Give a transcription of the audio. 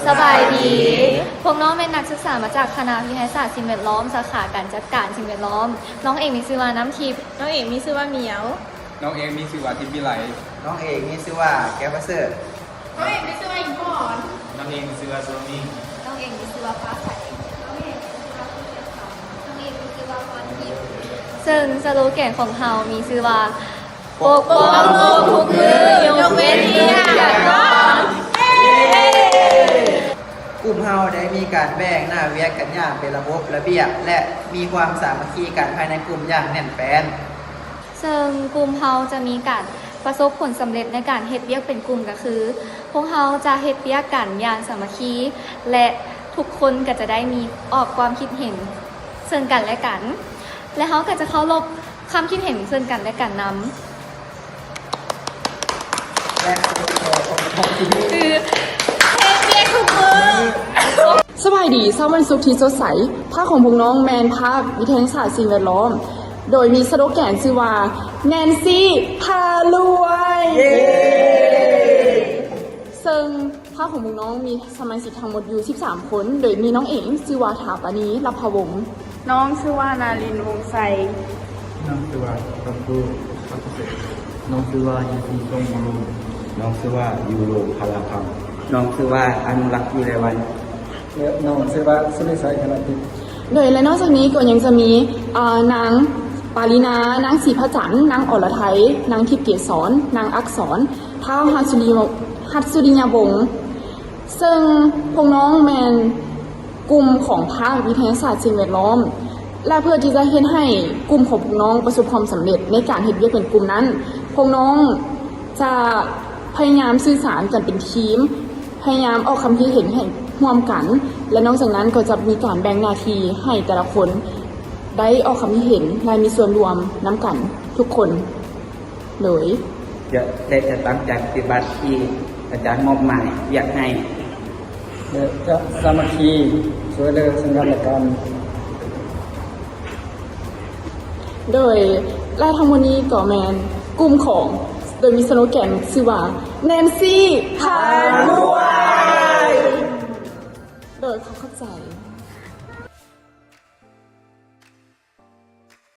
ສະບາຍດີ. ພວກນ້ອງແມ່ນນັກສຶກສາມາຈາກຄະນະວິທະຍາສາດສິ່ງແວດລ້ອມ ສາຂາການຈັດການສິ່ງແວດລ້ອມ. ນ້ອງເອງມີຊື່ວ່ານ້ຳທິບ. ນ້ອງເອງມີຊື່ວ່າໝຽວ. ນ້ອງເອງມີຊື່ວ່າທິບວິໄລ. ນ້ອງເອງມີຊື່ວ່າແກ້ວປະເສີດ. ນ້ອງເອງມີຊື່ວ່າອິງພອນ. ນ້ອງເອງມີຊື່ວ່າຊວງມິງ. ນ້ອງເອງມີຊື່ວ່າຟ້າໃສ. ນ້ອງເອງມີຊື່ວ່າຜູ້ເຈັດຄຳ. ນ້ອງເອງມີຊື່ວ່າພອນທິບ. ເຊິ່ງສະໂລແກນຂອງເຮົາມີຊື່ວ່າ ປົກປ້ອງໂລກທຸກມື້ ຍົກເວັ້ນວຽກການນອນ. ກຸ່ມເຮົາໄດ້ມີການແບ່ງໜ້າວຽກກັນຢ່າງເປັນລະບົບລະບຽບ ແລະ ມີຄວາມສາມັກຄີກັນພາຍໃນກຸ່ມຢ່າງແໜ້ນແຟ້ນ. ເຊິ່ງກຸ່ມເຮົາຈະມີການປະສົບຜົນສຳເລັດໃນການເຮັດວຽກເປັນກຸ່ມກໍຄື ພວກເຮົາຈະເຮັດວຽກກັນຢ່າງສາມັກຄີ ແລະ ທຸກຄົນກໍຈະໄດ້ມີອອກຄວາມຄິດເຫັນເຊິ່ງກັນແລະກັນ ແລະ ເຮົາກໍຈະເຄົາລົບຄວາມຄິດເຫັນເຊິ່ງກັນແລະກັນນຳ. ສະບາຍດີ, ເຊົ້າວັນສຸກທີ່ສົດໃສ. ພາກຂອງພວກນ້ອງແມ່ນພາກວິທະຍາສາດສິ່ງແວດລ້ອມ ໂດຍມີສະໂລແກນຊື່ວ່າ ແນນຊີ ພາລວຍ. ເຊິ່ງພາກຂອງພວກນ້ອງມີສະມາຊິກທັງໝົດຢູ່ສິບສາມຄົນ ໂດຍມີນ້ອງເອງຊື່ວ່າ ຖາປານີ ລັບພະວົງ. ນ້ອງຊື່ວ່າ ນາລິນ ວົງໄຊ. ນ້ອງຊື່ວ່າ ກັບໂດ ພັກກະເສດ. ນ້ອງຊື່ວ່າ ຍາຊີ ຊົງມະລຸນ. ນ້ອງຊື່ວ່າ ຢູໂຣ ພາລາຄຳ. ນ້ອງຊື່ວ່າ ອະນຸລັກ ວິໄລວັນ. ແລະ ນ້ອງຊື່ວ່າ ສຸລິໄຊ ຄະນະທິດ. ໂດຍ ແລະ ນອກຈາກນີ້ກໍຍັງຈະມີ ເອີ ນາງ ປາລີນາ, ນາງ ສີພະຈັນ, ນາງ ອລະໄທ, ນາງ ທິບເກສອນ, ນາງ ອັກສອນ, ທ້າວ ຮັດສຸລິ ຮັດສຸລິຍະວົງ. ເຊິ່ງພວກນ້ອງແມ່ນກຸ່ມຂອງພາກວິທະຍາສາດສິ່ງແວດລ້ອມ ແລະ ເພື່ອທີ່ຈະເຮັດໃຫ້ກຸ່ມຂອງພວກນ້ອງປະສົບຄວາມສຳເລັດໃນການເຮັດວຽກເປັນກຸ່ມນັ້ນ, ພວກນ້ອງຈະພະຍາຍາມສື່ສານກັນເປັນທີມ, ພະຍາຍາມອອກຄຳຄິດເຫັນໃຫ້ຮ່ວມກັນ ແລະ ນອກຈາກນັ້ນກໍຈະມີການແບ່ງໜ້າທີ່ໃຫ້ແຕ່ລະຄົນໄດ້ອອກຄຳຄິດເຫັນ ແລະ ມີສ່ວນຮ່ວມນຳກັນທຸກຄົນ. ໂດຍ ຈະ ແລະ ຈະຕັ້ງໃຈປະຕິບັດທີ່ອາຈານມອບໝາຍວຽກໃຫ້ ແລະ ຈະສາມັກຄີຊ່ວຍເຫຼືອເຊິ່ງກັນແລະກັນ. ໂດຍ ແລະ ທັງໝົດນີ້ກໍແມ່ນກຸ່ມຂອງ ໂດຍມີສະໂລແກນຊື່ວ່າ ແນນຊີ ພາລວຍ. ໂດຍ ຂໍຂອບໃຈ.